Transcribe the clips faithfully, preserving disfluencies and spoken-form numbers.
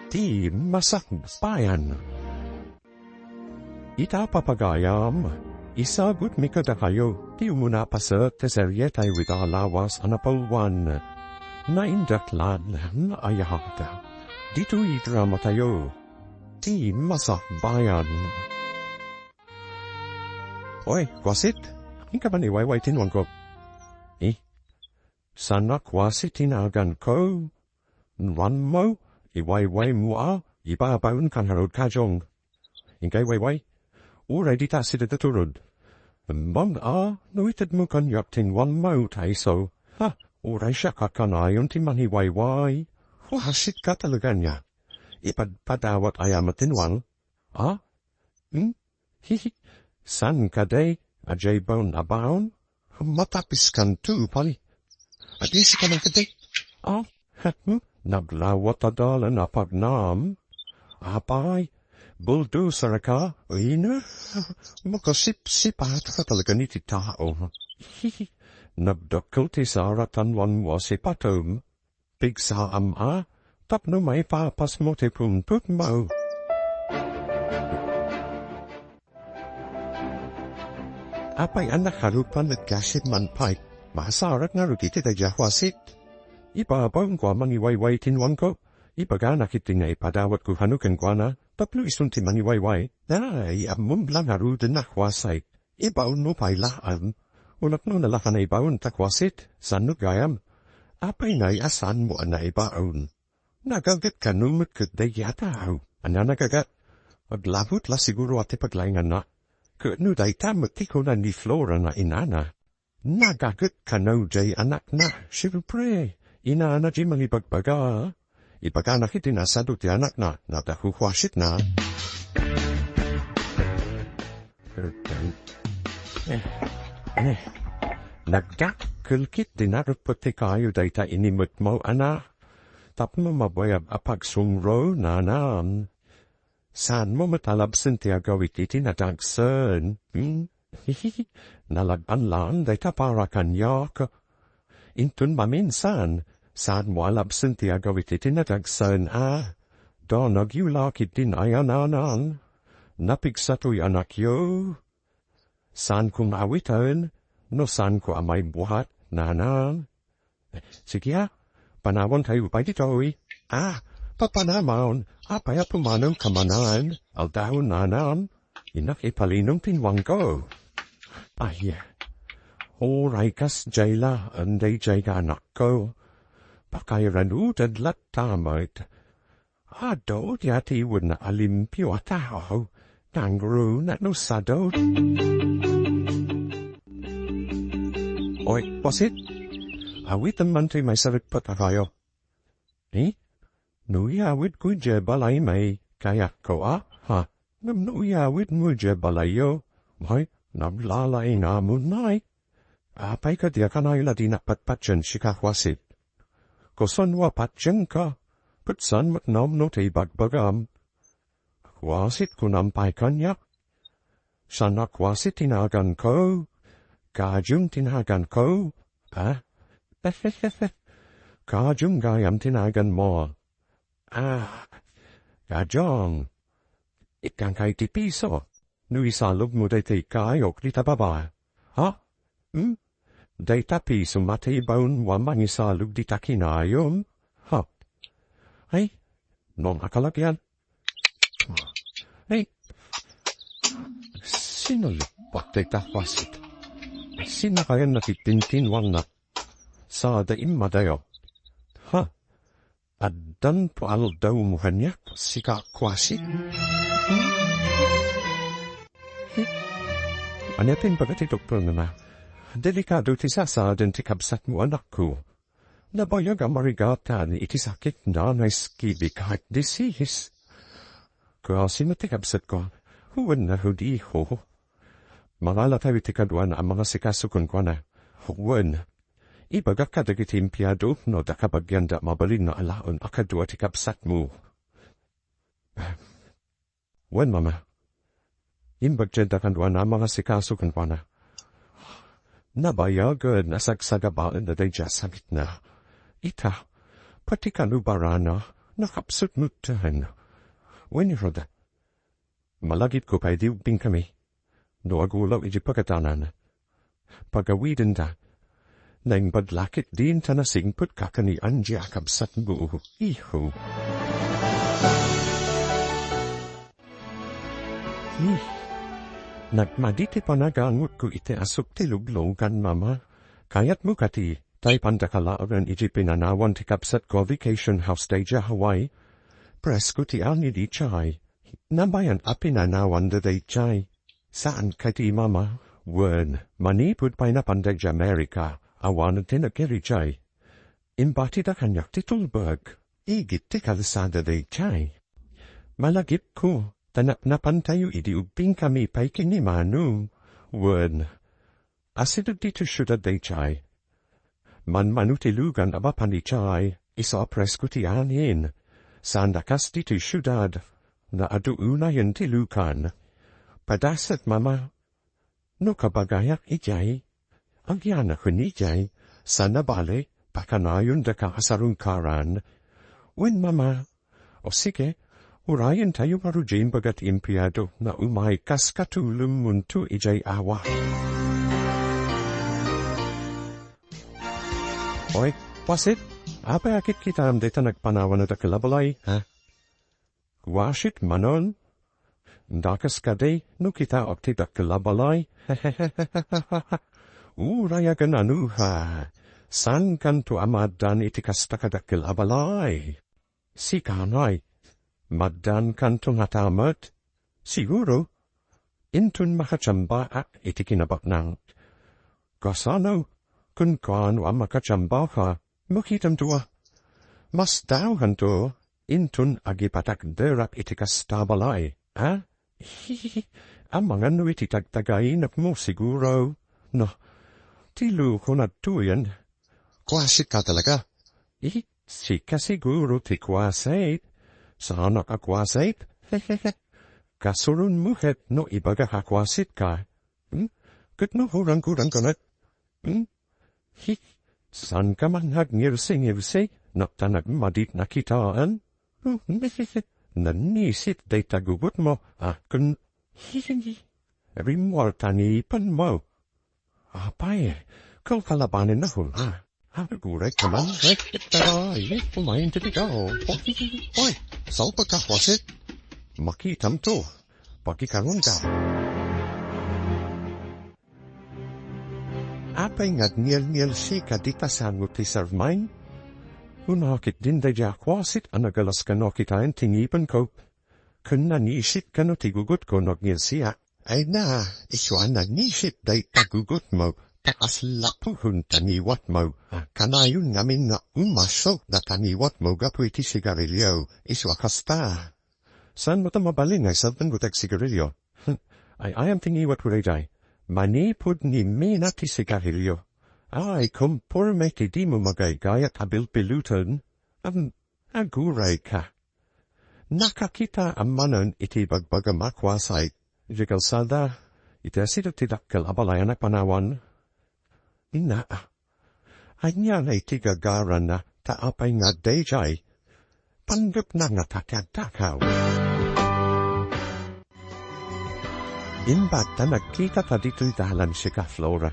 ti masakbayan. Ita, papagayam, isagutmi kadakayo ti umuna a paset ti serie tayo ita a lawas a napalwan. Naindaklan nga ayat. Ditoy drama tayo, ti masakbayan. Oy, Kwasit, inka man iwayway ti nuanko. Eh, sanak Kwasit ti naganko. Nuanmo, iwaywaymo a, ibabaonka ngarud, Kajong. Inkay wayway, uray dita sida da turod. Mang a, no itedmo kaniak ti nuanmo ta isu, ha, uray siak a kanayon ti mangiwayway. Huasitka talaga nia. Ipadpadawat aya met ti nuan? Ha? Hmm? Hihi. Saan kadi, a diay baon a baon? Matapiskanto pay. Adi sika man kadi? Ah, hmm? Naglawat a dalan a pagnam. Apay, bulldozer ka, ina? Makasipsipataka talaga iti tao. Hihi. Nagdakkel ti sara ta nuanmo a sipatem. Pigsaam a, tapno maipapasmo ti puntotmo. Apay a nakarupan met gasip man pay, masarak ngarud iti daydiay a Kwasit. Ibabaonko a mangiwayway ti nuanko. Ibaganak iti nga ipadawatko kano kenkuana, tapno isun ti mangiwayway. Ay, ammom la ngaruden a Kwasit. Ibaonmo pay laeng. Unak no nalaka na ibaon ta Kwasit, saan no gayam? Apay ngay a saanmo a naibaon? Nagaget kano met ket daydiay a tao. Ania nagaget? Aglabut la siguro a ti paglainganna. Ket no dayta met ti kuna ni Flora nga inana. Nagaget kano diay anakna. Siempre, inana diay mangibagbaga. Ibaganak iti nasado ti anakna, nadakukuasitna. Eh, eh, nagdakkel ketdi narpet ti kayo dayta inimetmo, ana. Tapno mabayag a pagsumro, nanam. Saanmo met a labsen ti agawid iti nadagsen, hmm? Nalagban laeng dayta para kaniak. Inton maminsan, saanmo a labsen ti agawid iti nadagsen a. Danagyo la ketdin ay a nanam. Napigsatoy anakyo. Saanko nga awiten, no saanko a maibuat, nanam. Sige a, panawantayo pay ditoy. Ah, papanamon, apay a pumanawka manen, aldaw nanam, inak ipalinom ti nuanko. Ay, uray kasdiay laeng daydiay nga anakko. Pakairanudan latta met. Adu ti atiwen a limpio a tao, nangruna no sadu. Oy, Kwasit, awitem man ti maisarikpet a kayo. Eh? No iyawidko idiay balay met, kayatko a, ha? Ngem no iyawidmo idiay balayyo, ay, naglalaing amon met. Apay kadi a kanayon a dinak patpatien sika, Kwasit? Kasano a patienka? Ket saan met namno ti ibagbagam? Kwasit, kunam pay kaniak. Saan a Kwasit ti naganko. Kajong ti naganko. Ha? Kajong gayam ti naganmo. Ah, Kajong. Ikkanka iti piso. No isalogmo daytoy kayok dita baba. Ha? Hmm? Dayta piso met ti ibaonmo a mangisalog dita kinayom? Ha? Ay, no, nakalagyan. Ay, sino lipat dayta Kwasit? Sinakayan na ti tintinwangna. Sada immadayo. Ha? Addan to aldaw mo kaniak, sika Kwasit? Ania ti imbaga ti doktor nga na, delikado ti sasaaden ti kabsatmo, anakko. Nabayag a marigatan iti sakitna nga iskemic heart disease. Kasi met ti kabsatko, wen na hudiho. Mangalatayo iti kaduana a mangasikaso kenkuana. Wen, ibagak kadagiti empleyado no adda kabagianda a mabalin nga alaen a kadua ti kabsatmo. Wen, Mama. Imbagtenda kaduana a mangasikaso kenkuana. Nabayagen a sagsagabaenna daydiay a sakitna. Ita, pati kanubarana, Nakapsut met ten. Wen, Rhoda, malagipko pay idi ubbingkami. No agulaw iti pagadanan, pagawidenda. Naimbag la ketdin ta nasingpetka ken ni Angie a kabsatmo. Iho. Ih, nagmadi ti panagangutko iti asuk ti luglugan, Mama. Kayatmo kadi ta ipandaka laengen iti pinanawan ti kabsatko a vacation house daydiay Hawaii? Presko ti ani daydiay. Nabayan a pinanawanda daydiay. Saan kadi, Mama? Wen, manipud pay napanda idiay Amerika, awanen ti nagiri idiay. Imbatida kaniak ti tulbek, igid ti kalsada daydiay. Malagipko, ta napnapantayo idi ubbingkami pay ken ni Mano. Wen, asideg ditoy siudad daydiay. Manmano ti lugan a mapan idiay, isu a presko ti anin. Saan a kas ditoy siudad, naadu unayen ti lugan. Padaset, Mama. No kabagayak idiay, agyanaken idiay, saan a bale, pakanayondaka a sarungkaran. Wen, Mama. O sige, urayentayo ngarud diay imbaga ti empleado nga umay kas katulongmonto idiay awa. Oy, kuasit, apay a kitkitaem dayta nagpanawan a dakkel a balay, ha? Kuasit manen? Dakes kadi no kitaek ti dakkel a balay? Uray a ganano, ha? Saankanto a maaddan iti kasta kadakkel a balay? Sika, nay, maaddankanto ngata met? Siguro, inton makatiambaak iti kinabaknang. Kasano, kenkuano a makatiambaka, makitamto a. Masdaokanto, inton agipatakderak iti kasta balay, a? Amangan no iti tagtagainakmo, siguro. No, ti lukon adtoyen. Kuasit ka talaga. I, sika siguro ti kuasit. Saanak a kuasit? Kasuronmo ket no ibagak a kuasit ka. Hmm? Ket no hurangkurang ka met? Hmm? Hi, saanka man nga agngirsi-ngirsi, no ta nagmadit nakitaen? Hmm? Nannisit dayta gugotmo, a, ken, hi, rimmuar ta ni ipenmo. Apay, kalkalabanen a hula. Aguray ka man, eh, taray, umayen ti tao. Oy, sao pagkakuasit? Makitamto. Pakikarunta. Apay nga agngilngilsi ka dita sango ti sermon? Unakit din daydi a kuasit a nagalas kano kitaen ti ngipenko. Ken nanisit kano ti gugotko no agngilsiak. Ay na, isu a nanisit dayta gugotmo, ta aslapuhen ta ngiwatmo. Kanayon ngamin nga umaso data ngiwatmo gapu iti sigarilio, isu a kasta. Saan mo ta mabalin nga isertenko ti agsigarilio? Ay, ayam ti ngiwatko daydiay. Manipud ni Mina ti sigarilio. Ay, komporme ti dimo magaygayat a bilbiloten. Am, Aguray ka. Nakakitaam manen iti bagbagam a kuasit iti kalsada, iti asideg ti dakkel a balay a nagpanawan. Ina, ania ngay ti gagaranna ta apay nga daydiay? Panggepna ngata ti agtakaw. Imbag ta nagkitata ditoy dalan sika, Flora.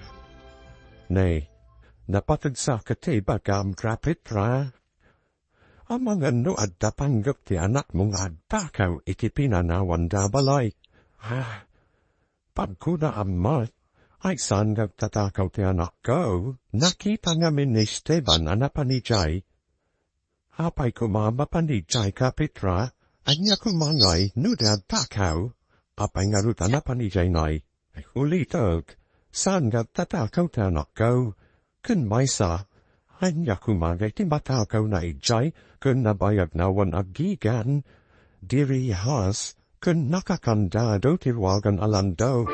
Nay, napateg sa ket ti ibagam, Petra. Amangan no adda panggep ti anakmo nga agtakaw iti pinanawanda a balay. Ah, pagkunaam met, ay saan nga agtatakaw ti anakko? Nakita ngamin ni Esteban a napan idiay. Apay koma mapan idiay ka, Petra? Ania koma ngay no di agtakaw? Apay ngarud a napan idiay, nay? Ulitek, saan nga agtatakaw ti anakko? Ken maysa, ania koma ngay ti matakawna idiay ken nabayagna wen aggigan? Dirihas ken nakakandado ti ruagan a landok.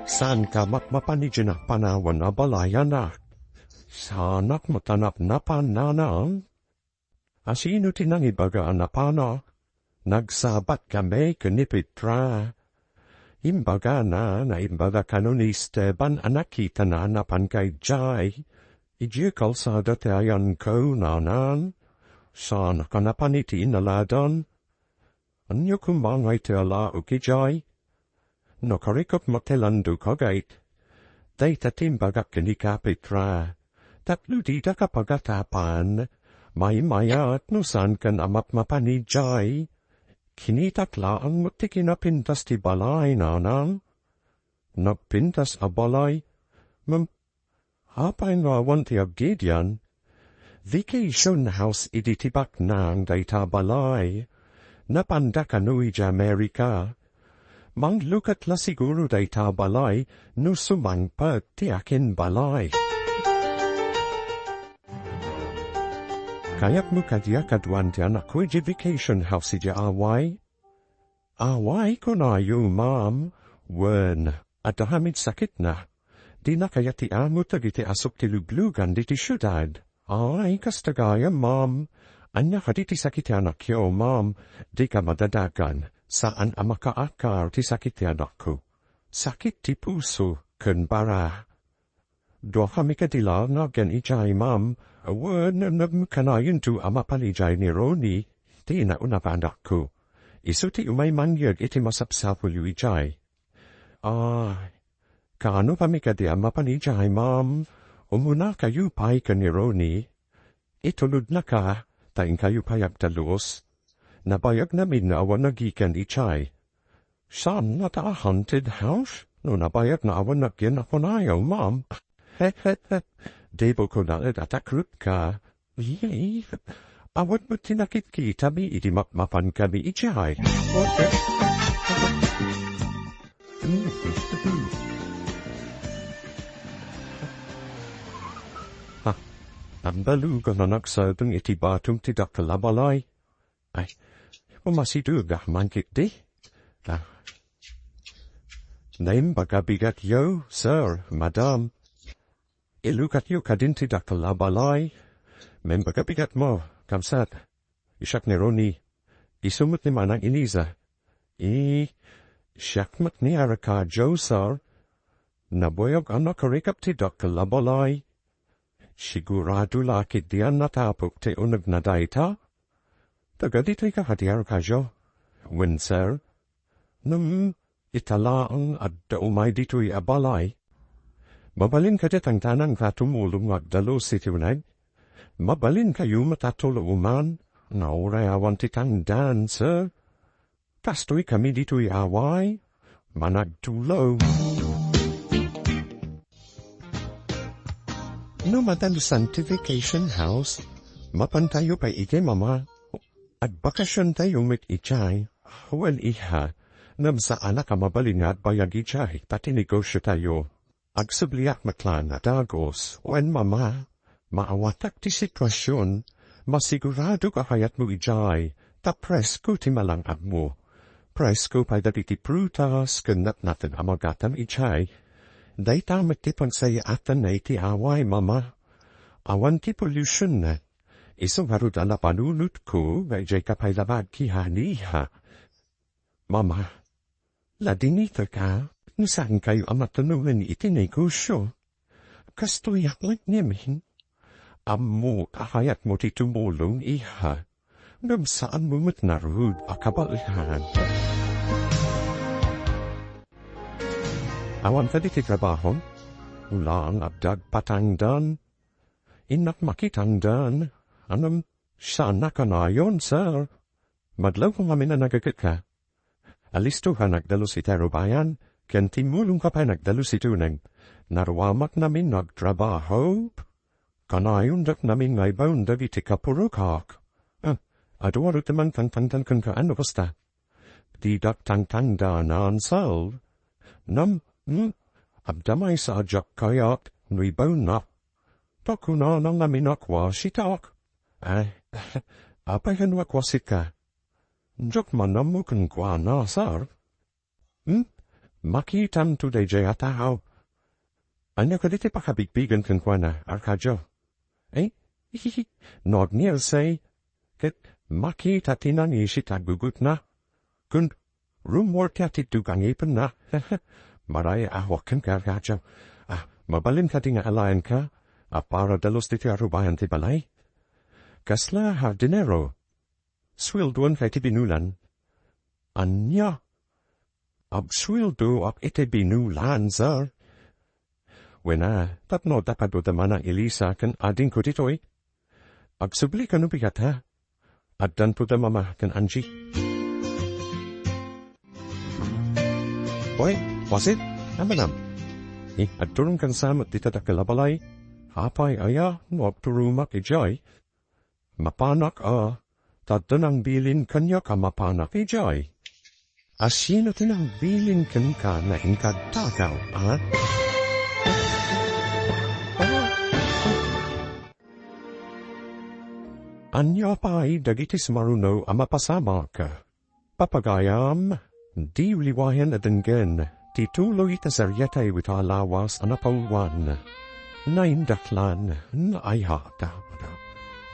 Saanka mapmapan idiay napanawan a balay, anak? Saanak met a napnapan, nanang. Asino ti nangibaga a napana? Nagsabat kami ken ni Petra. Imbagana, naimbag kano ni Esteban a nakitana a napanka idiay. Idiay kalsada ti ayanko, nanang. Saan a kanapan iti inaladan. Ania koma ngay ti alaok idiay? No karikop met ti landok, agayt. Dayta ti imbagak ken ni Kapitra. Tapno didaka pagatapan. Maymayat no saankan a mapmapan idiay. Kinitak laeng met ti kinapintas ti balay, nanang. Nagpintas a balay? Mem, apay nga awan ti aggidian? Vacation house idi ti baknang dayta balay. Napanda kano idiay Amerika. Manglukat la siguro dayta balay no sumangpet ti akin balay. Kayatmo kadi a kaduan ti anakko idiay vacation house idiay Hawaii? Hawaii kunayo, ma'am. Wen, adda amin sakitna. Dina kayat ti amo dagiti asuk ti luglugan diti siudad. Ay, kasta gayam, ma'am. Ania kadi ti sakit ti anakyo, ma'am? Dika madadagan. Saan a makaakar ti sakit ti anakko. Sakit ti puso ken bara. Duakami kadi la nga agyan idiay, ma'am. Wen, no kanayonto a mapan idiay ni Ronnie, ti inauna nga anakko. Isu ti umay mangyeg iti masapsapulyo idiay. Ay, kaano kami kadi a mapan idiay, ma'am? Umunakayo pay ken ni Ronnie. Itulodnaka, ta inkayo pay agdalus. Nabayagnamin nga awan nagikan idiay. Saan ngata a haunted house? No nabayag nga awan agyan a kunayo, ma'am. He, he, he. Dimo koma et a takrutka. Yay. Awan met ti nakitkitami idi mapmapankami idiay. Ha, nagbalugan a nagsadeng iti batom ti dakkel a balay. Ay, umasidegak man ketdi. Ah. Naimbag a bigatyo, sir, madam. Ilukatyo kadin ti dakkel a balay. Naimbag a bigatmo, kamsat. Siak ni Ronnie. Isu met ni Manang Eliza. I, siak met ni Arcadio, sir. Nabayag a nakarikop ti dakkel a balay. Sigurado la ketdi a natapok ti unegna dayta? Taga ditoy ka kadi, Arcadio? Wen, sir. Ngem, ita laeng adda umay ditoy a balay. Mabalin kadi a tangdananka a tumulong nga agdalus iti uneg? Mabalinkayo met a tulongan, nga uray awan ti tangdan, sir. Kastoy kami ditoy Hawaii, managtulong. No madalusan ti vacation house, mapantayo pay idiay, Mama. Agbakasiontayo met idiay. Wen, iha, ngem saanak a mabalin nga agbayag idiay ta ti negosiotayo. Agsubliak met laeng a dagus, wen, Mama, maawatak ti situasion, masiguradok a kayatmo idiay, ta presko ti malang-agmo. Presko pay dagiti prutas ken natnaten a magatam idiay. Dayta met ti pagsayaatna iti Hawaii, Mama. Awan ti pollution. Isu ngarud a napanunotko nga idiayka pay la agkihaniha. Mama, ladingitek no saankayo a matunongen iti negosio. Kastoyak met ngamin. Ammok a kayatmo ti tumulong, iha. Ngem saanmo met ngarud a kabaelan. Awan kadi ti trabahom? Ulang adda agpatangdan. Innak makitangdan. Ngem, saan a kanayon, sir. Madlawko ngamin a nagagetka. Alistoka nga agdalus iti arubayan, ken timmulongka pay nga agdalus iti uneg. Naruamak ngamin nga agtrabaho. Kanayondak ngamin nga ibaon dagiti kapurokak. Ah, adu a ruteman tangtangdan kenka no kasta. Didak tangtangdanan, sir. Ngem, hmm, adda maysa a diak kayat no ibaonnak. Ta kunana ngamin a kuasitak. Ay, apay ken a kuasitka? Diak man ammo kenkuana, sir. Hmm? Makitanto daydiay a tao. Ania kadi ti pakabigbigen kenkuana, Arcadio? Eh? No agnielsay, ket makita ti nangisit a gugutna. Ken rummuar ti atiddog a ngipenna. Marayat a huak kenka, Arcadio. Ah, mabalin kadi nga alaenka? a para dalus ditoy a rubayan ti balay. Kasla hardinero. Sueldoan kay ti binulan. Ania? Agsueldoak iti binulan, sir. Wen a, tapno adda kado da Manang Elisa ken adingko ditoy. Agsubli kano bigat, ha? Addanto da Mama ken Angie. Oy, wasit, amanam. Eh, agturongkan sa met dita dakkel a balay. Apay aya no agturomak idiay? Mapanak a, ta adda nangbilin kaniak a mapanak idiay. A sino ti nangbilin kenka nga inka agtagaw, a? Ania pay dagiti sumaruno a mapasamak? Papagayam, diyo liwayan a denggen ti tuloy ta serietayo ita a lawas a napauluan. Naindaklan, naayat.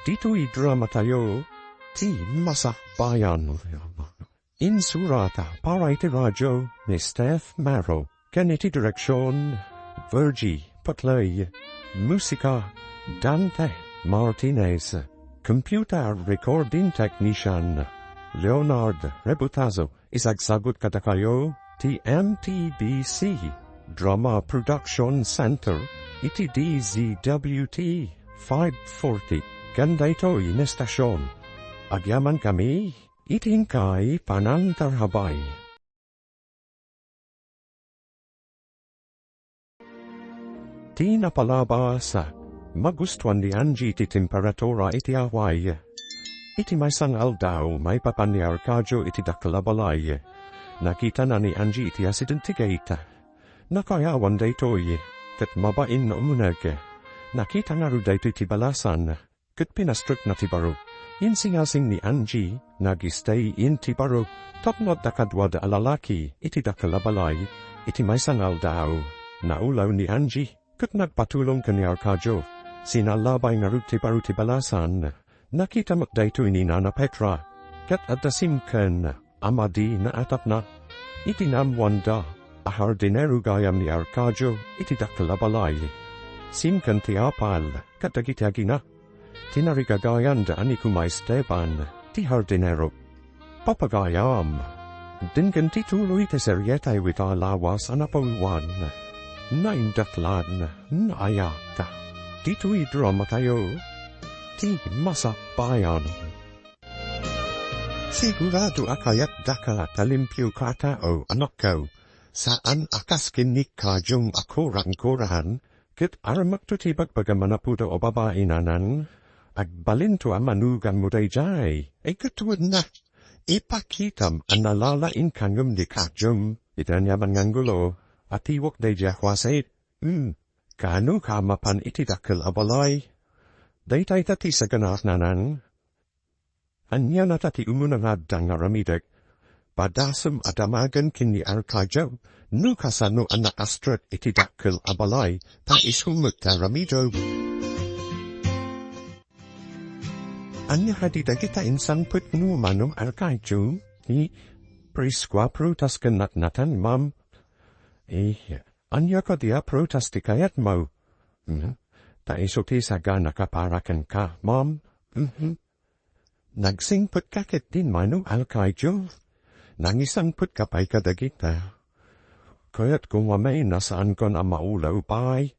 Ditoy dramatayo, ti Masakbayan. Insurata para iti radio ni Steph Maro ken iti direksion, Virgie Paclay. Musika, Dante Martinez. Computer recording technician, Leonard Rebutazo. Isagsagut kadakayo ti M T B C Drama Production Center iti D Z W T five forty ken daytoy nga estasion. Agyamankami iti inkay panangtarabay. Ti napalabas, magustuan ni Angie ti temperatura iti away. Iti maysa nga aldaw, maipapan ni Arcadio iti dakkel a balay. Nakitana ni Angie iti asideg ti gate. Nakaayawan daytoy, ket mabain nga umuneg. Nakita ngarud daytoy ti balasan. Ket pinastrekna ti baro. Insingasing ni Angie nga agistay iti baro tapno adda kaduada a lalaki iti dakkel a balay iti maysa nga aldaw. Naulaw ni Angie ket nagpatulong ken ni Arcadio. Sinalabay ngarud ti baro ti balasan. Nakita met daytoy ni Nana Petra ket adda simken a madi nga atapna. Iti naammoanda a hardinero gayam ni Arcadio iti dakkel a balay, simken ti apal kadagiti agina. Tinarigagayanda a ni Kuma Esteban ti hardinero. Papagayam, denggen ti tuloy ti serietayo ita a lawas a napauluan. Naindaklan, naayat. Ditoy dramatayo, ti Masakbayan. Sigurado a kayatdaka ta limpioka a tao, anakko. Saan a kas ken ni Kajong a kurang-kurang, ket armakto ti bagbagam a napudaw a babai, nanan. Agbalinto a manuganmo daydiay. Ay, katuedna, ipakitam a nalalaingka ngem ni Kajong. Iti aniaman nga anggulo, atiwok daydiay a kuasit. Hmm, kaanoka a mapan iti dakkel a balay? Daytayta ti saganaak, nanan. Ania nata ti umuna nga adda nga aramidek? Padasem a damagen ken ni Arcadio no kasano a naastrek iti dakkel a balay, ta isu met ti aramidek. Ania kadi dagita insangpetmo, Manong Arcadio? Ti presko a prutas ken natnatan, ma'am. Eh, ania kadi a prutas ti kayatmo? Hmm? Ta isu ti saganaka para kenka, ma'am. Mhm. Nagsingpetka ketdin, Manong Arcadio? Nangisangpetka pay kadagita? Kayatko nga mainasaankan a maulaw pay.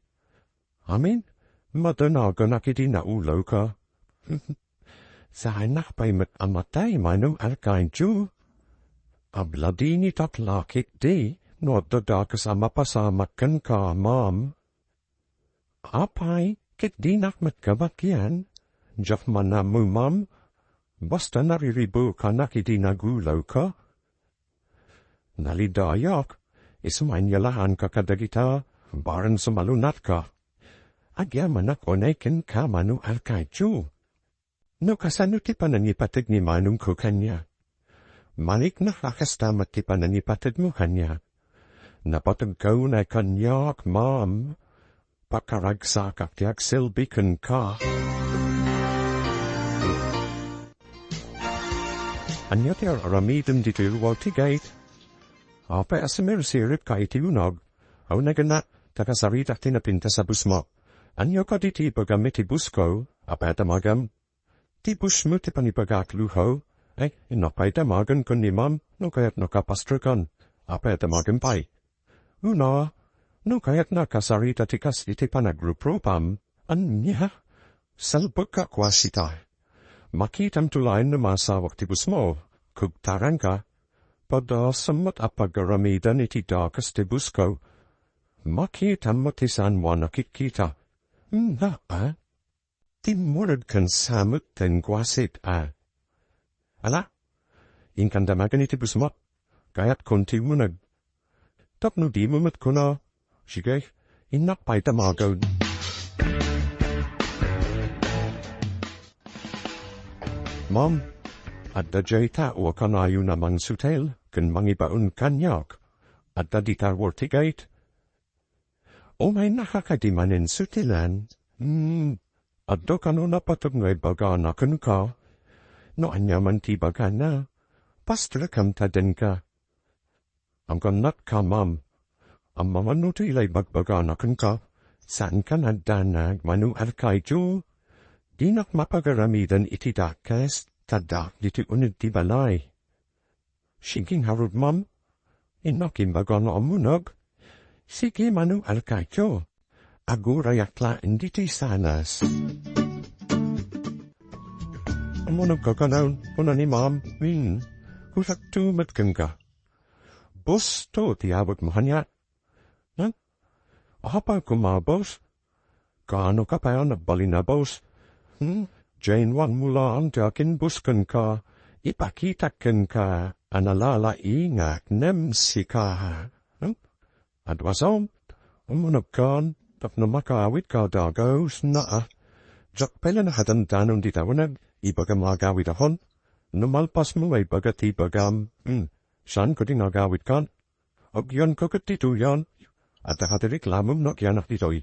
Amin, madanaganak idi naulawka. Saanak pay met a matay, Manong Arcadio. Abladinitak la ketdi no adda dakes a mapasamak kenka, ma'am. Apay, ket dinak met kabakian. Diak man ammo, ma'am. Basta nariribukanak idi nagulawka. Nalidayak, isu mayen nga laanka kadagita, bareng sumalunatka. Agyamanak unay kenka, Manong Arcadio. No kasano ti panangipateg ni manongko kaniak? Maliknak a kasta met ti panangipateg mo kaniak. Napategka unay kaniak, ma'am. Pakaragsakak ti agsilbi kenka. Ania ti ar-aramidem ditoy ruar ti gate? Apay a sumirsiripka iti unag? Aw, nagana, ta kasaritak ti napintas a busmo. Ania kadi ti ibagam iti boss ko? Apay a damagem? Ti boss mo ti panibagak, Luho. Ay, innak pay damagen ken ni Ma'am, no kayatna a pastreken. Apay a damagem pay? Una, no kayatna a kasarita ti kas iti panagruprupam, ania? Salbek a kuasita. Makitam to laeng no masawak ti boss mo, kugtaranka. Padasem met a pagaramiden iti dakes ti boss ko. Makitam met ti saan a nakitkita. Ania, a? Timmured ken samet ten kuasit, a. Ala, inkan damagen iti boss mo. Kayatkon ti uneg. Tapno dimo met kuna, sige, innak pay damagen. Ma'am, adda dayta a kanayon a mangsutil ken mangibaon kaniak. Adda dita worth it. Umaynaka kadi manen sutilen? Hmm, adda kano napateg nga ibagana kenka? No ania man ti ibagana, pastrekam ta denka. Anggannak ka, Ma'am. Ammom no ti la ibagbagana kenka, saanka nga adda mano a kayo? Dinak mapagaramiden iti dakes, ta addaak ditoy uneg ti balay. Sige ngarud, Ma'am. Innak imbagana a muneg. Sige, mano a kayo. Agurayak laeng ditoy sanas. Ammok kano, kuna ni Ma'am, hmm, kusakto met kenka. Boss to ti awag mo kaniak. Hmm? Apay koma, boss? Kaano ka pay a nagbalin a boss? Hmm? Diay inwan mo laeng ti akin-boss kenka, ipakitak kenka a nalalaingak ngem sika. Hmm? Adu a saom, umunegkan tapno makaawidka a dagus, naa. Diak pay la nakadandanon dita uneg, ibagam nga agawidakon. No malpasmo nga ibaga ti ibagam, hmm, saan kadi nga agawidkan? Agyanka ket ditoyan. Adda kadi reklamom no agyanak ditoy?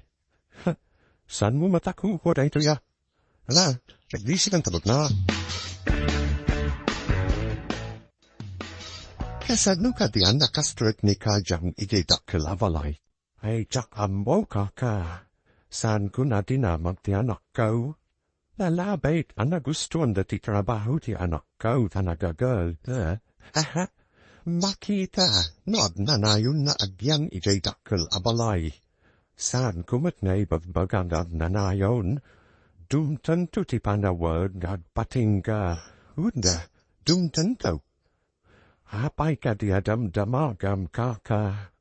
Saanmo met a kuko daytoy a? Ala, naglisikan ta met na. Kasano kadi a nakastrek ni Kajang idiay dakkel a balay? Ay, diak ammo, kaka. Saanko nga dinamag ti anakko? Nalabit a nagustuanda ti trabaho ti anakko ta nagagel. Eh, aha. Makita no agnanayon nga agyan idiay dakkel a balay. Saanko met nga ibagbaga nga agnanayon. Dumtengto ti panawag nga agpatingga. Unda, dumtengto. Apay kadi a damdamagam, kaka?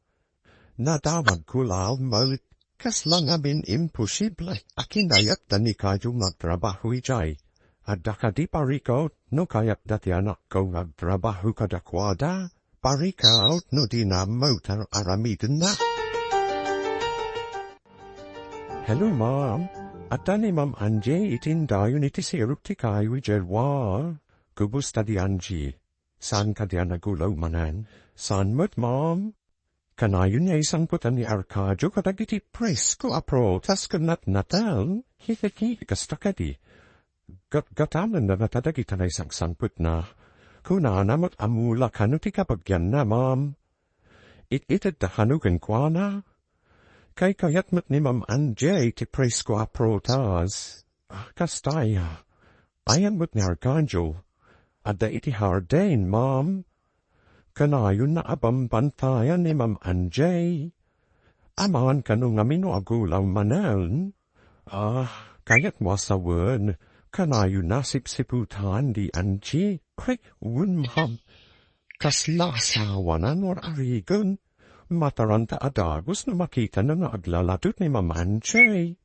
Nadamagko laeng met, kasla ngamin imposible a kinayatda ni Kayo nga agtrabaho idiay. Adda kadi parikut no kayatda ti anakko nga agtrabaho kadakuada? Parikut no dina met ar-aramidenna. Hello, ma'am. Adda ni Ma'am Angie iti indayon iti sirok ti kayo idiay wa. Kumusta di Angie? Saan kadi a nagulaw manen? Saan met, ma'am? Kanayon nga isangpet ni Arcadio kadagiti presko a prutas ken natnaten? Hihiki, kasta kadi. Gatgatamenna ngata dagita nga isangsangpetna. Kunana met a mula kano ti kabagianna, ma'am. It-itedda kano kenkuana? Kaykayat met ni Ma'am Angie ti presko a prutas. Ah, kasta aya. Ayan met ni Arcangel. Adda iti hardin, ma'am. Kanayonna a bambantayan ni Ma'am Angie. Amangan kano ngamin no agulaw manen? Ah, kayatmo a sawen, kanayonna sipsiputan di Angie. Wen, ma'am. Kasla asawana no ar-arigen. Mataranta a dagus no makitana nga aglaladut ni Ma'am Angie.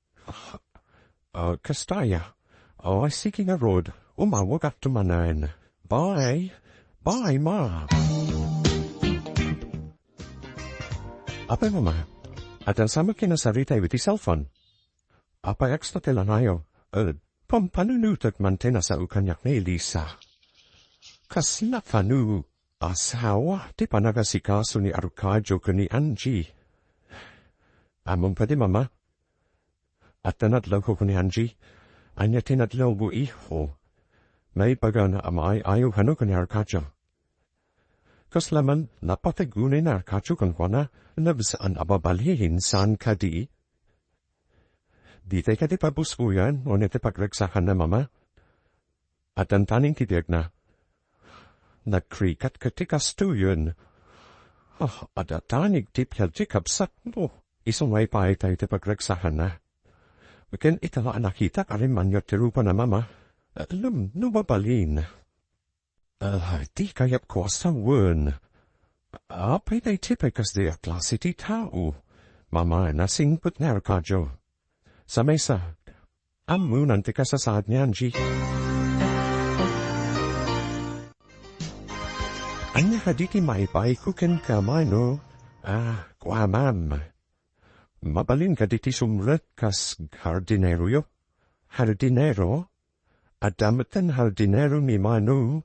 Ah, kasta aya. Ah, sige ngarud, umawagakto manen. Bye. Bye, ma. Apay, mama, adda sa met kinasaritayo iti cellphone? Apay, kasta ti lanayo? Eh, pampanunotek man ti nasao kaniak ni Elisa. Kasla kano, asawa ti panagasikaso ni Arcadio ken ni Angie. Ammom kadi, mama? Adda nadlawko ken ni Angie. Ania ti nadlawmo, iho? Naibagana a maay-ayo kano ken ni Arcadio. Kasla man, napateg unay ni Arcadio kenkuana, ngem saan a mabalin, saan kadi? Ditay kadi pabusbuyan, wenno ti pagragsakanna, Mama? Addan taning ti biagna. Nagrigat ket ti kastoyen. Ah, adda tanig ti pial ti kabsatmo. Isu nga ipay tayo ti pagragsakanna. Ken ita nga a nakitak a rimmanyo ti rupana, Mama. Lum, no mabalin. Ah, di kayatko a sawen. Apay daytoy pay kasdi a klase ti tao? Mama, nasingpet nga arkadyo. Sa maysa, ammonan ti kasasaad ni Angie. Ania kadi ti maipayko kenka, Mano? Ah, kua, Ma'am. Mabalin kadi ti sumrek kas hardineroyo? Hardinero? Adda metten hardinero ni Mano.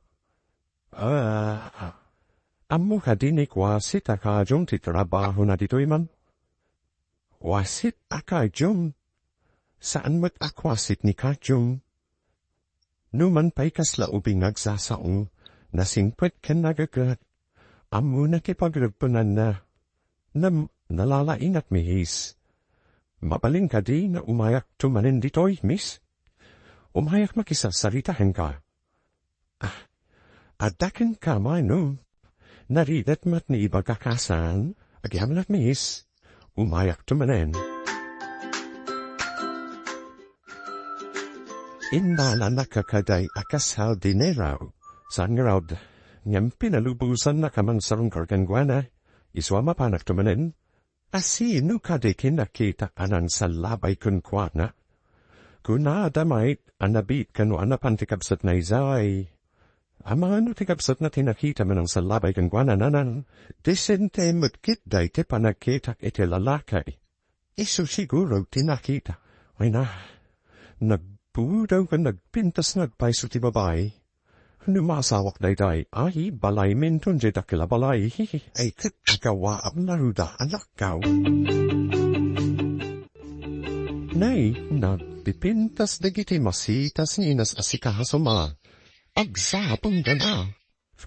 Ah, ammo kadi ni Kuasit a kadiom ti trabahona ditoy, Ma'am? Kuasit a kadiom? Saan met a kuasit ni kadiom. Numan pay kasla ubing nga agsasao, nasingpet ken nagagat. Ammona ti pagrebbenanna. Ngem, nalalaingak, Miss. Mabalin kadi nga umayakto manen ditoy, Miss? Umayak makisarsarita kenka. Ah, adda kenka, Mano? Narigat met ni ibagak a saan? Agyamanak, Miss. Umayakto manen. Innalanak a kaday a kas hardinero. Saan ngarud, ngem pinalubosannak a mangsarungkar kenkuana. Isu a mapanakto manen. A sino kadi ti nakita a nangsallabay kenkuana? Kunada met a nabiit kano a napan ti kabsatna idiay. Amangan no ti kabsatna ti nakita a nangsallabay kenkuana, Nanang. Disente met ketdi ti panagkitak iti lalaki. Isu siguro ti nakita. Ay na, nagpudaw ken nagpintas nga agpayso ti babai. No maasawak daydiay, ay, balayminton diay dakkel a balay. Ay, ket agawaam ngarud a lakkaw. Nay, nagpipintas dagiti masitas nga inas-asikaso, Mama. Agsapengda na.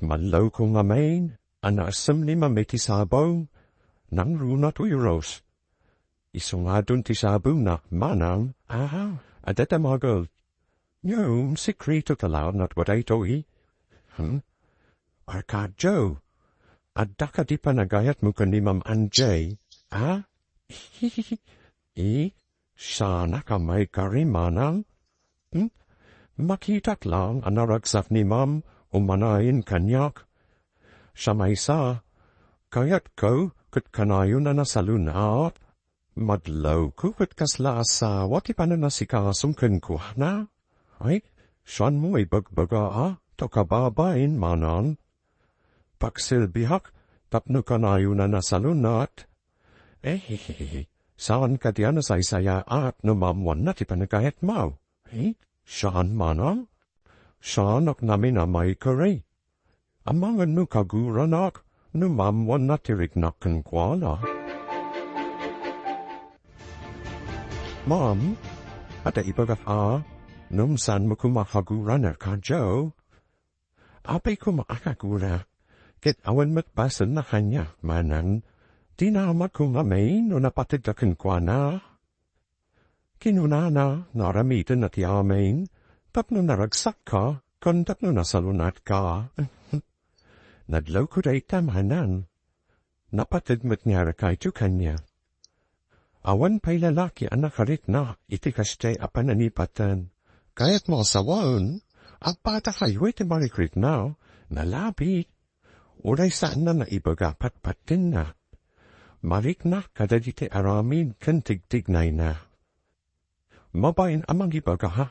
Mallawko ngamin a naasem ni Mama iti sabaw, nangruna ti uros. Isu ngarud ti sabawna, Manang. Aha, adda ti maget. Ngem, sekreto ta laeng a daytoy. Hmm? Arkadio, adda kadi panagayatmo ken ni Ma'am Angie? Ha? Eh, saanak a maikari, Manang? Hmm? Makitak laeng a naragsak ni Ma'am umanayen kaniak. Sa maysa, kayatko ket kanayon a nasalun-at. Madlawko ket kasla asawa ti pananasikasom kenkuana. Ay, saanmo nga ibagbaga a, ta kababain, Manang. Pagsilbiak tapno kanayon a nasalun-at. Eh, saan kadi a nasaysayaat no maammoanna ti panagayatmo. Eh, saan, Manang? Saanak ngamin a maikari. Amangan no kaguranak no maammoanna ti riknak kenkuana. Ma'am, adda ibagak a, ngem saanmo koma a kaguran, Arkadio? Apay koma a kagura, ket awan met basolna kaniak, Manang. Dina ammok ngamin no napatedka kenkuana. Kinunana nga aramidenna ti amin tapno naragsakka ken tapno nasalun-atka. Nadlawko dayta, Manang. Napated met ni Arkadio kaniak. Awan pay lalaki a nakarikna iti kasdiay a panangipaten. Kayatmo a sawen, agpadakayo iti marikna, nalabit. Uray saanna nga ibaga patpattenna. Marikna kadagiti aramid ken tigtignayna. Mabain a mangibaga, ha?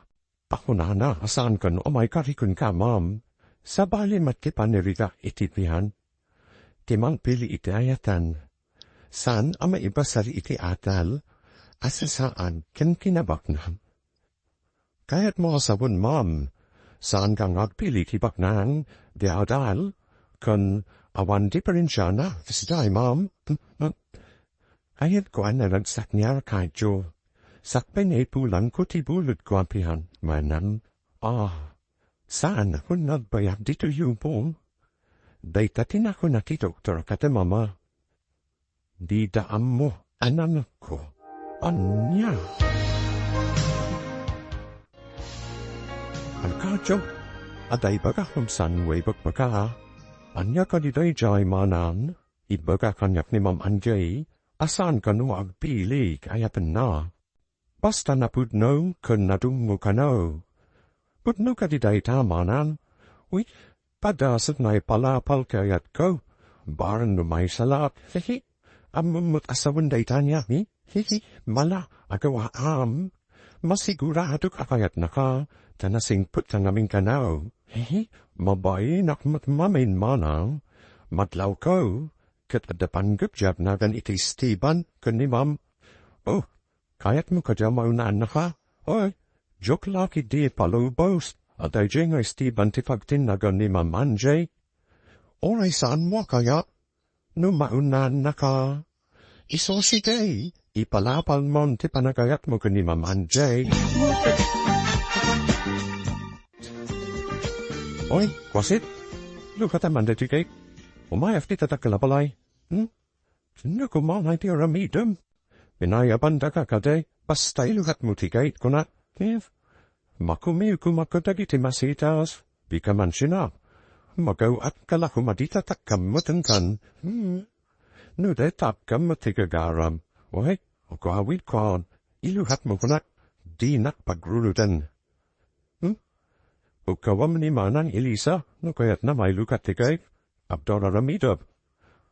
Akunana a saan kano a maikari kenka, Ma'am. Sabali met ti panirika iti bian. Ti mangpili iti ayatan. Saan a maibasar iti atal a sasaan ken kinabaknang. Kayatmo a sawen, Ma'am, saanka nga agpili ti baknang, ti adal, ken awan diferensiana, kasdiay, Ma'am. Kayatko a naragsak ni Arkadio. Sakbay naipulangko ti bulodko a bian, Manang. Ah, saan a kun nagbayag ditoy yubong? Dayta ti nakuna ti doktor kadamama. Dida ammo a nangakko. Ania? Kajo, adda ibagak ngem saan nga ibagbaga. Ania kadi daydiay, manang? Ibagak kaniak ni Ma'am Angie a saan kano nga agpili, kayatenna. Basta napudno ken nadummo kano. Pudno kadi dayta, manang? Uy, padaset nga ipalapal kayatko. Barno maysa laat. Hehe. Ammom met a sawen dayta niya, he? Hehe. Mala, agawaam. Masiguradok a kayatnaka, ta nasingpetka ngamin kano. Hehe. Mabainak met ngamin, manang. Madlawko, ket adda panggepdiak nagan iti Esteban ken ni Ma'am. Oh, kayatmo kadi a maunaannaka? Oy, joke la ketdi, palubos. Adda daydiay nga Esteban ti pagtinnagan ni Ma'am Angie. Uray saanmo a kayat? No maunaannaka, isu sige, ipalapalmon ti panagayatmo ken ni Ma'am Angie. Oy, kuasit, lukatam man daytoy cake. Umayak dita dakkel a balay. Hmm? Sino koma nga iti aramidem? Pinayabandaka kadi, basta ilukatmo ti cake, kuna. If, makumiw koma kadagiti masitas, dika man siak. Magaw-atka la koma dita takkammetenkan. Hmm. No dayta akkammet ti gagaram, uy, agawidkon, ilukatmo kunak, dinak pagruloden. Hmm? Ukawam ni Manang Elisa, no kayatna mailukat ti cake. Adda aramidem.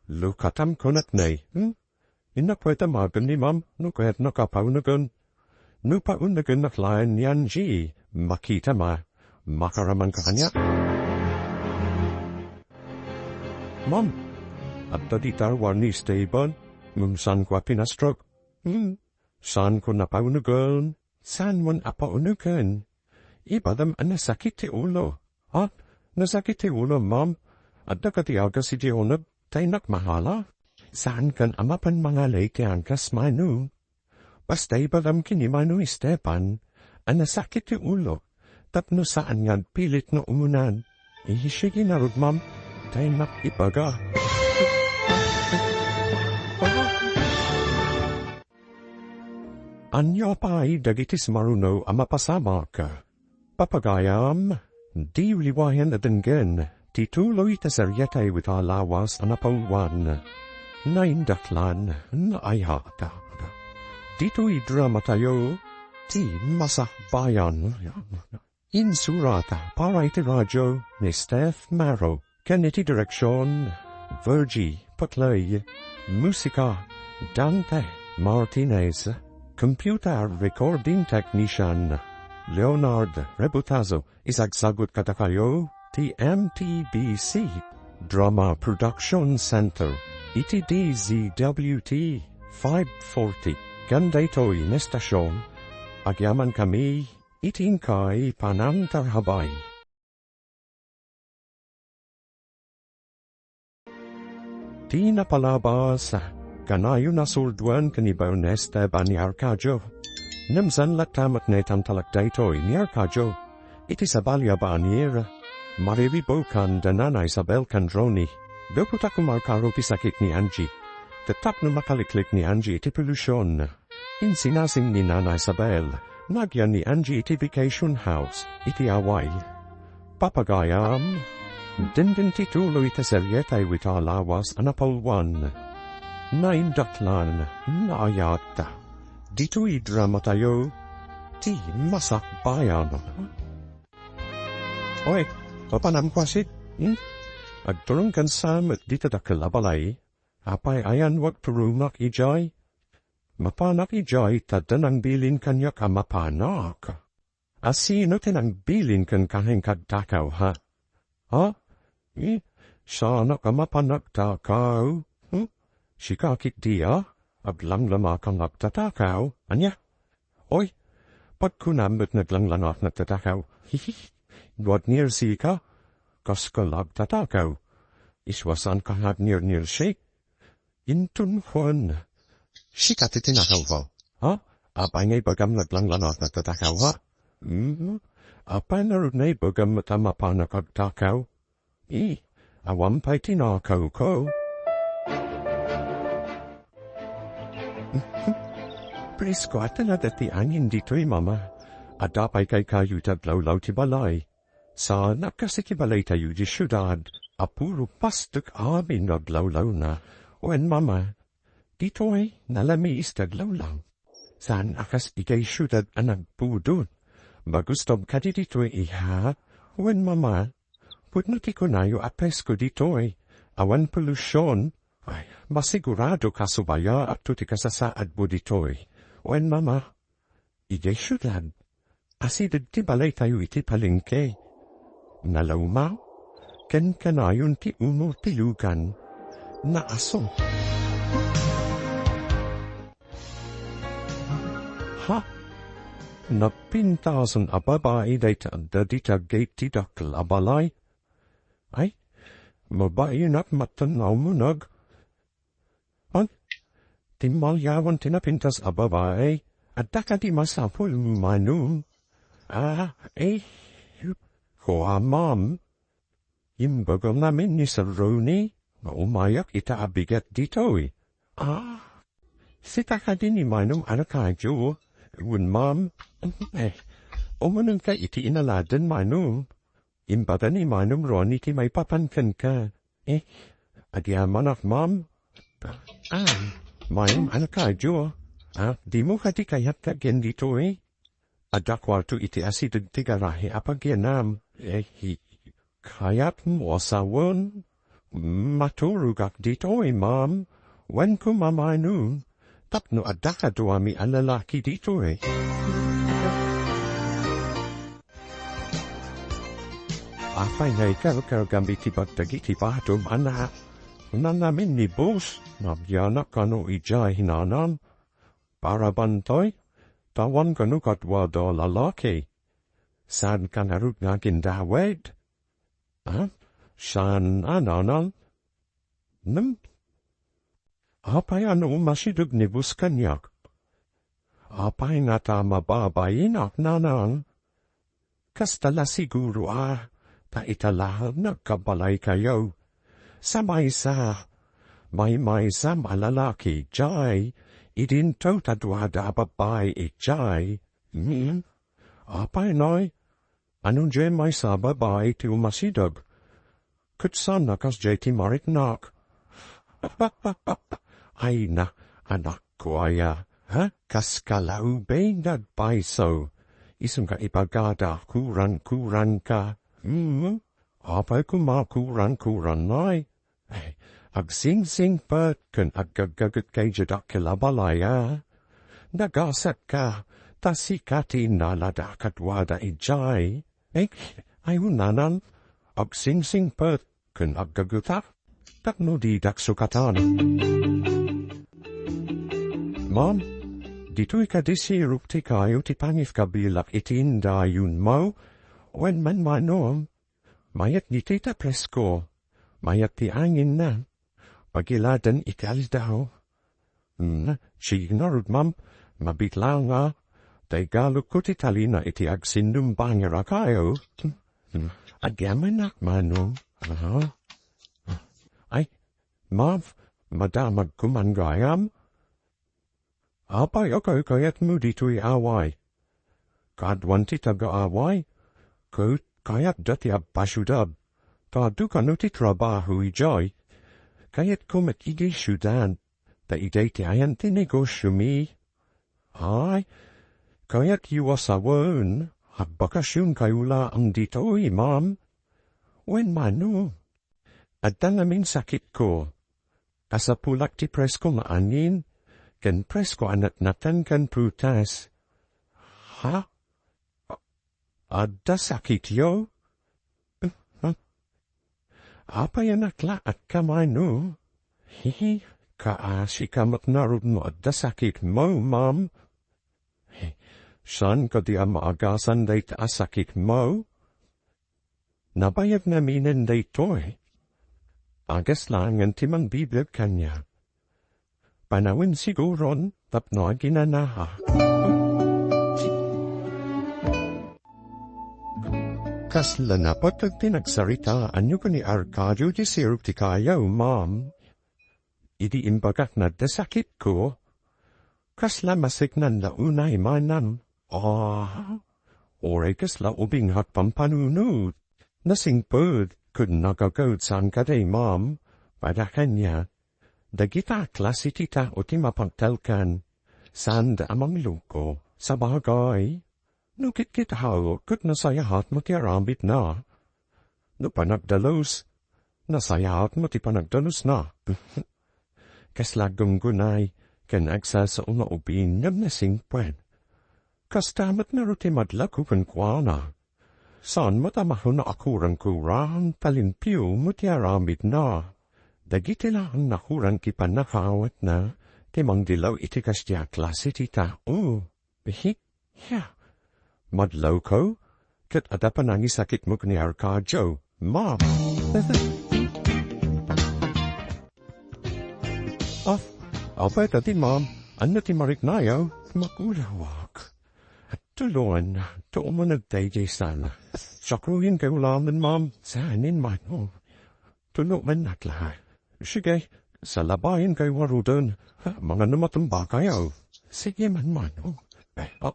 Lukatam kunak, nay. Hmm? Innak pay ta magan ni Ma'am, no kayatna a paunegen. No paunegen, laeng ni Angie, makitam a makaramanka kaniak. Ma'am, adda dita ruar ni Esteban, ngem saanko a pinastrok. Hmm, saanko a paunegen. Saanmon a paunegen? Ibagam a nasakit ti ulo. Ha? Nasakit ti ulo, ma'am? Adda kadi agas iti uneg, ta innak mahala? Saankan a mapan mangalay ti agas, mano? Basta ibagam ken ni Mano Esteban a nasakit ti ulo tapno saan nga agpilit nga umunan. Ihi, sige ngarud, ma'am, ta innak ibaga. Ania pay dagiti sumaruno a mapasamak? Papagayam, diyo liwayan a denggen ti tuloy ta serieta ita a lawas a napauloan. Naindaklan, naayat. Ditoy dramatayo, ti Masakbayan. Insurat para iti radio ni Steph Maro. Ken iti direksion, Virgie Paclay. Musika, Dante Martinez. Computer recording technician, Leonard Rebutazo. Isagsagut kadakayo ti M T B C Drama Production Center iti D Z W T five forty. Ken daytoy nga estasion, agyamankami iti inkay panangtarabay. Ti napalabas, kanayon a surdoen ken ibayon ni Esteban ni Arcadio. Ngem saan latta met nga itantalek daytoy ni Arcadio. Iti sabali a banir, mariribukan da Nana Isabel ken Ronnie. Gapu ta kumarkaro ti sakit ni Angie. Ket tapno makaliklik ni Angie iti polusyon, insinasing ni Nana Isabel nga agyan ni Angie iti vacation house iti Hawaii. Papagayam, denggen ti tuloy ta serieta ita a lawas a napauloan. Naindaklan, naayat. Ditoy dramatayo, ti Masakbayan. Oy, papanam kuasit, hmm? Agturongkansa met dita dakkel a balay. Apay ayanmo agturongan idiay? Mapanak idiay ta adda nangbilin kaniak a mapanak. A sino ti nangbilin kenka nga agtakaw, ha? Ha? Eh, saanak a mapan agtakaw? Hmm? Sika ketdi a? Aglanglamak nga agtatakaw? Ania? Oy, pagkunam met nga aglanglamak nga agtatakaw. Hihi. No agnirsika, kaska la agtatakaw. Isu a saanka nga agnirsirsi. Inton kuan, sika ti tinakawko. Ha? Apay nga ibagam nga aglanglamak nga agtatakaw, ha? Hmm? Apay ngarud nga ibagam met a mapanak agtakaw? Eh, awan pay tinakawko. Presko a talaga ti angin ditoy, Mama. Adda pay kaykayo iti aglawlaw ti balay. Saan a kas iti balaytayo idi siudad a puro pastek amin nga aglawlawna. Wen, Mama, ditoy, nalamiis ti aglawlaw. Saan a kas idiay siudad a nagpudot. Magustom kadi ditoy, iha? Wen, Mama, pudno ti kunayo a presko ditoy. Awan polusion. Ay, masigurado kasubayaatto ti kasasaadmo ditoy. Wen, Mama, idiay siudad, asideg ti balaytayo iti palengke. Nalawmaw, ken kanayon ti umo ti lugan. Naaso. Ha? Napintasen a babai dayta adda dita gate ti dakkel a balay? Ay, mabain a maten nga umuneg. An? Timmalyawan ti napintas a babai. Adda kadi masapul, Manong? Ah, eh, kua, Ma'am. Imbagam ngamin ni Sir Ronnie nga umayak ita a bigat ditoy. Ah, sika kadi ni Manong a nakayo? Wen, Ma'am. Eh, umunenka iti inaladen, Manong. Imbaga ni Manong Ronnie ti maipapan kenka. Eh, agyamanak, Ma'am. Ah, Manong a nakayo. Ah, dimo kadi kayat nga agyan ditoy? Adda kuarto iti asideg ti garahe a pagyanam. Eh, hi-, kayatmo a sawen? Maturogak ditoy, Ma'am. Wen koma, Manong, tapno adda kaduami a lalaki ditoy. Apay nga ikarkargam iti bag dagiti batom, anak? Nangamin ni boss, nagyanak kano idiay, Nanang? Para bantay, ta awan kano kaduada a lalaki. Saanka ngarud nga agindawed? Ha? Saan a, Nanang? Ngem, apay a no umasideg ni boss kaniak? Apay ngata a mababainak, Nanang? Kasta la siguro a, ta ita laeng nagkabalaykayo. Sa maysa, maymaysam a lalaki idiay, idinto ta duada a babbai idiay. Hmm? Apay, Nay? Ano diay maysa a babai ti umasideg? Ket saan a kasdiay ti mariknak? Ay na, anakko aya, ha? Kas kalaubing nga agpayso. Isu nga ibagada, kurang-kurangka. Hmm? Apay koma kurang-kurang, Nay? Ay, agsingsingpet ken aggaggagetka idiay dakkel a balay a. Nagasatka, ta sika ti innalada kaduada idiay. Ay, ay, Nanang, agsingsingpet ken aggagetak, tapno didak sukatan. Ma'am, ditoy kadi sirok ti kayo ti pangikabilak iti indayonmo? Wen, Manong, mayat ditoy ta presko. Mayat ti anginna. Pagiladen iti aldaw. Hmm, sige ngarud, Ma'am. Mabiit laeng a. Ta igalukko ti talina iti agsinnumbangerakayo. Hmm, agyamanak, Manong. Aha. Ay, Ma'am, madamagko man gayam. Apay a kaykayatmo ditoy, Away? Kaduan ti taga-Away, ket kayatda ti agbasiodab, ta adu kano ti trabaho idiay. Kayatko met idiay siudad, ta idiay ti ayan ti negosiomi. Ay, kayatyo a sawen, agbakasionkayo laeng ditoy, Ma'am. Wen, Manong, adda ngamin sakitko. Kasapulak ti presko nga angin, ken presko a natnatan ken prutas. Ha? Adda sakityo? Apay a naklaat ka, Manong? Hi, kaasi ka met ngarud no adda sakitmo, Ma'am. Hi, saan kadi a maagasan dayta a sakitmo? Nabayag ngaminen daytoy. Agas laengen ti mangbibiag kaniak. Panawen siguron tapno aginanaha. Kasla napateg ti nagsaritaanyo ken ni Arcadio ti sirok ti kayo, Ma'am. Idi imbagak nga adda sakitko, kasla masiknan la unay, Manang. Ah, uray kasla ubing a agpampanunot. Nasingpet ket nakakawet saan kadi, ma'am. Pada kaniak, dagita a klase ti tao ti mapagtalkan. Saanda a mangloko. Sabagay, no kitkitaek ket nasayaat met ti aramidna. No panagdalus, nasayaat met ti panagdalusna. Kasla gunggunay ken agsasao nga ubing ngem nasingpet. Kasta met ngarud ti madlak kenkuana. Saan met a mahuna a kurang-kurang ta limpio met ti aramidna. Dagiti la a nakurang ti pannakaawatna ti mangdilaw iti kasdi a klase ti tao. Hi, hi. Madlawko, ket adda panangisakitmo ken ni Arcadio, ma'am. Ah, apay ta ti ma'am, ania ti mariknayo? Makulawak. Tulongan, tuumo nagtay di sana. Sakruhin kayo lamin, ma'am. Sanin, mano? Tulongan nakla. Sige, salabayin kayo ngaruden. Mangano matumbakayo? Sige man, mano. Eh, ah,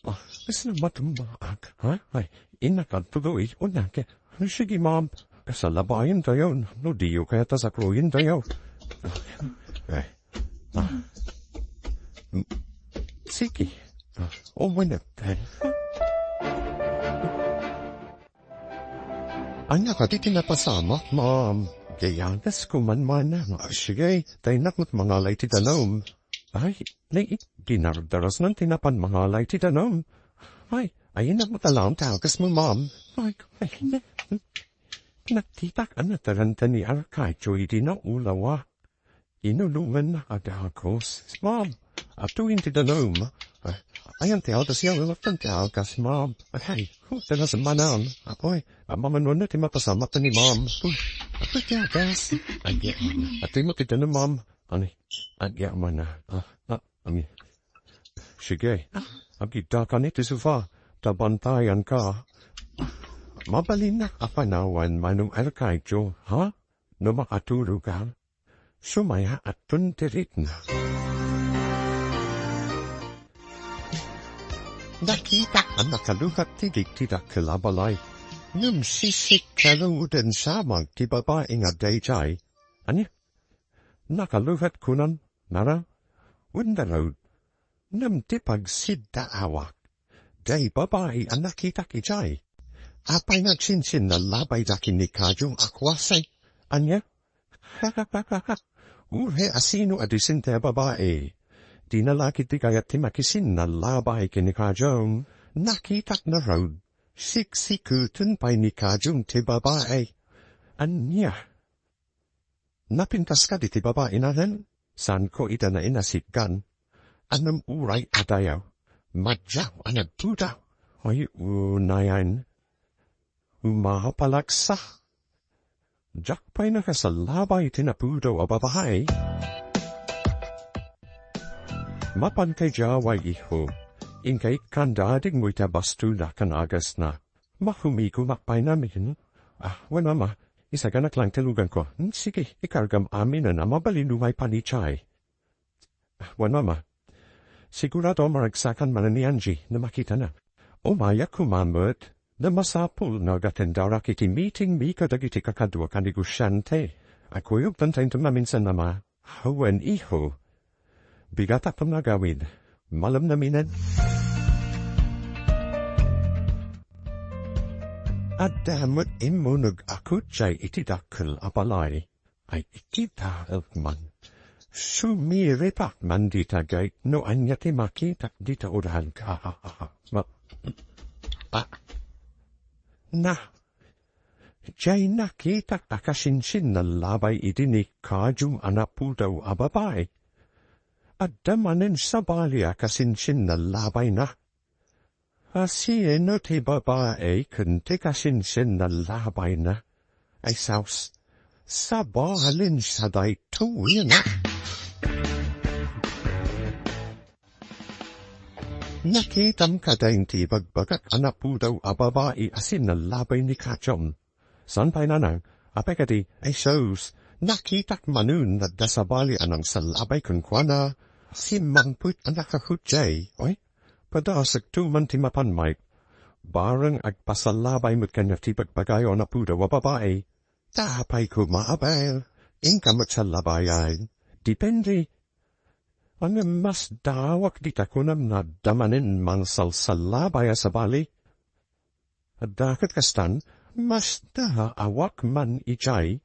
ah, sino matumbaak? Ha? Ay, inakad tuloy. Unake. Sige, ma'am. Salabayin tayo. No diyo kaya ta sakruhin tayo. Eh, ah. M-, sige. Ah, umanap tayo. Ania kadi ti napasamak, ma'am? Gayatas ko man mana. Ah, sige, taynak met mangalay ti danum. Ay, nay, dinardarasnan ti napan mangalay ti danum. Ay, ay, namatalaw ta agas mo, ma'am. Ay, ay, nakitak a nataranta ni Arcadio idi naulawa. Inulonganna a dakes. Ma'am, atoyen ti danum. Ay, ayan ti altas yaw, iwatan ti alkas, ma'am. Ay, hutanas manan. Apoy, amamanwan na ti mapasamak ni ma'am. Uy, apoy ti alkas. Ay, atoy mo ti danum, ma'am. Ani, agya man na. Ah, ah, ani. Sige, agidda ka ni ti sofa, ta bantayan ka. Mabalinnak a panawan, Manong Arcadio, ha? No makatulog ka, sumaya aton ti ritna. Nakitak a nakalukat ti digdi dakkel a balay. Ngem sisik kaluden samag ti babai nga daydiay. Ania? Nakalukat kunan, nara? Wen ngarud, ngem ti pagsiddaawak, day babai a nakitak idiay. Apay nga agsinsinnalabay da ken ni Kadio a kuasay? Ania? Uray a sino a disente a babai. Dina la ketdi kayat ti makisinnalabay ken ni Kadio. Nakitak ngarud, siksikuten pay ni Kadio ti babai. Ania? Napintas kadi ti babai nanen? Saanko ida nainasikkan. Ngem uray a dayaw, madiaw a nagpudaw. Ay, unayan. Umapalaksa. Diak pay nakasallabay ti napudaw a babai. Mapan kay diaway, iho. Inkay kanda adigmo iti bastona ken agasna. Mahumikumak pay namin. Ah, wen, Mama, isaganak lang ti luganko. Hmm, sige, ikargam aminen a mabalin umay panitay. Ah, wen, Mama, sigurado a maragsakan manen ni Angie no makitana. Umayak koma met, no masapul nga agatendarak iti meeting mi kadagiti kakaduak a negosiante. Kuyogtan tayo maminsan, Mama. Awan, iho. Bigatak pay nga agawid. Malem naminen. Adda met immuneg a kutsaay iti dakkel a balay. Ay, ikitak man. Sumiritak man dita gayt no ania ti makitak dita udahan. Ma-, ah. Diay nakitak a kasinsinnalabay idi ni Kadio a napudaw a babai. Adda manen sabali a kasinsinnallabayna. A sino ti babai ken ti kasinsinnallabayna? Ay, saos, sabalin sa daytoy, ina. Nakitam kadi ti ibagbagak a napudaw a babai a sinnallabay ni Kadio? Saan pay, Nanang? Apay kadi? Ay sus, nakitak manen nga adda sabali a nangsallabay kenkuana. Simmangpet a nakakutsaay. Oy, padasekto man ti mapan, Mike. Bareng agpasallabay met kaniak ti bagbagayo a napudaw a babai. Ta apay koma, Abel, inka met sallabayan. Depende. Ngem mas daawak dita kunam nga adda manen mangsalsallabay a sabali. Adda ket kastan, mas daawak man idiay.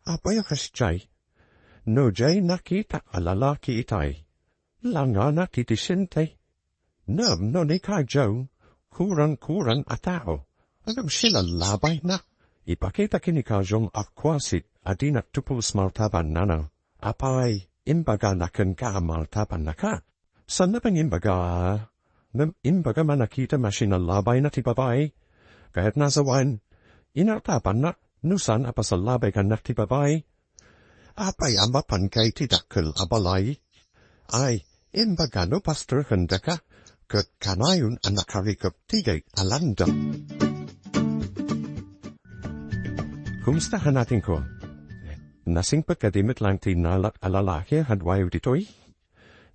Apay a kasdiay? No diay nakitak a lalaki itay, langana ti disente. Ngem no ni Kajo, kurang-kurang a tao. Ngem silallabayna. Ipakita ken ni Kajong a kuasit a dinak tupos Marta Bannana. Apay, imbagana kenka a Marta Bannaka? Saan a pangimbaga, ngem imbaga man a kita masilallabayna ti babai. Kayatna a sawen, inartapanna no saan a pasallabay kaniak ti babai. Apay a mapanka iti dakkel a balay? Ay, imbaga no pastor ken daka, ket kanayon a nakarikep ti gate a landa. Kumusta ka, natingko? Nasingpet kadi met laeng ti nalat a lalaki a kaduayo ditoy?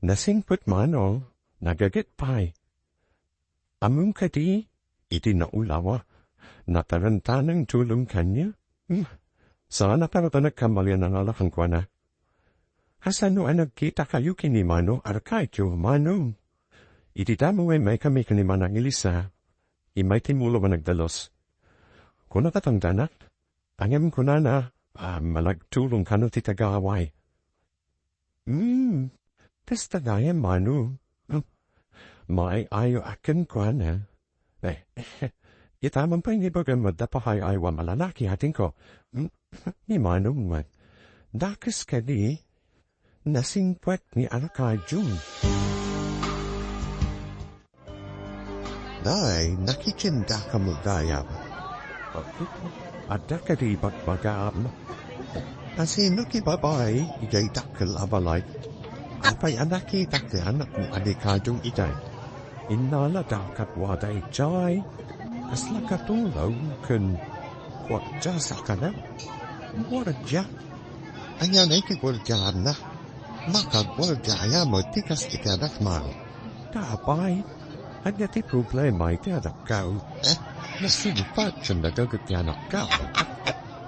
Nasingpet man, o, nagaget pay. Ammom kadi, idi naulawa, natarantana nga tulong kaniak? Hmm. Saan a parutanek kamalian a nangala kenkuana. Kasano a nagkitakayo ken ni Mano Arcadio, Mano? Idi damo maymaykami ken ni Manang Elisa, immay ti mulo a nagdalus. Kuna katangdanak, ngem kunana, a, managtulong kano ti taga-away. Hmm, kasta gayam, Mano. Hmm. Maay-ayo a kenkuana. Eh, ita man pay ni bagam adda pakaay-aywa a lalaki, natingko. Hmm, ni Mano met. Dakes kadi, nasingpet ni Arcadio. Nay, nakikindakam gayam. Adda kadi ibagbagam? Asino ti babai idiay dakkel a balay? Apay a nakitak ti anakmo a ni Kajong idiay? Innalada kaduada idiay. Kasla katulong ken guardia sa kanem. Guardia? Ania ngay ti guardiaanna? Makaguardia aya met ti kas iti anakmo? Ta apay, ania ti problema iti anakko? Eh, nasingpet ken nagaget ti anakko.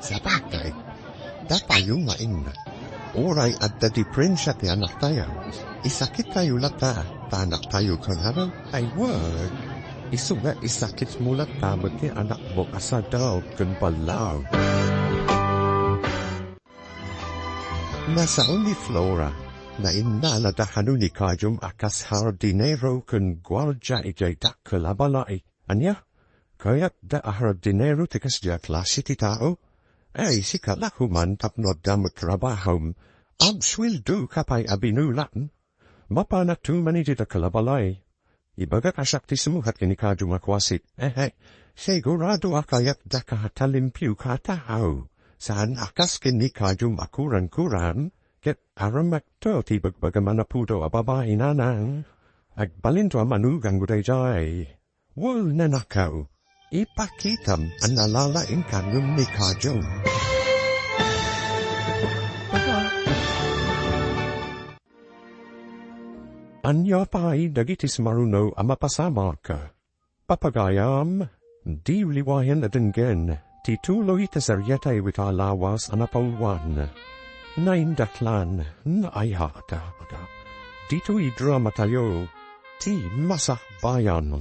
Sabagay, dapayo nga inna. Uray adda diperensia ti anaktayo, isakittayo latta, ta anaktayo kano. Ay, wen. Isu nga isakitmo latta met ti anakmo a sadaw ken ballaw. Nasao ni Flora, nainnalada kano ni Kajong a kas hardinero ken guardia idiay dakkel a balay. Ania? Kayatda a hardinero ti kasdiay a klase ti tao? Ay, sika la koman tapno adda met trabahom. Agsueldoka pay a binulan. Mapanak man iti dakkel a balay. Ibagak a siak ti sumukat ken ni Kajong a kuasit. Ehe, sigurado a kayatdaka ta limpioka a tao. Saan a kas ken ni Kajong a kurang-kurang, ket aramekto ti ibagbagam a napudaw a babai, nanang. Agbalinto a manugangko daydiay. Wen, nanakko, ipakitam a nalalaingka ngem ni Kajong. Ania pay dagiti sumaruno a mapasamak? Papagayam, diyo liwayan a denggen ti tuloy ti serietayo ita a lawas a napauluan. Naindaklan, naayat. Ditoy dramatayo, ti Masakbayan.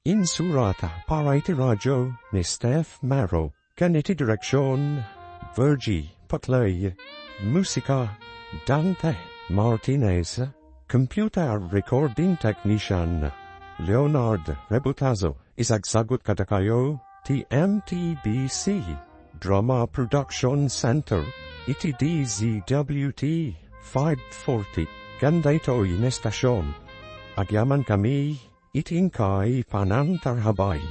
Insurat para iti radio ni Steph Maro. Ken iti direksion, Virgie Paclay. Musika, Dante Martinez. Computer recording technician, Leonard Rebutazo. Isagsagut kadakayo ti M T B C Drama Production Center iti D Z W T five forty. Ken daytoy nga estasion, agyamankami iti inkay panangtarabay.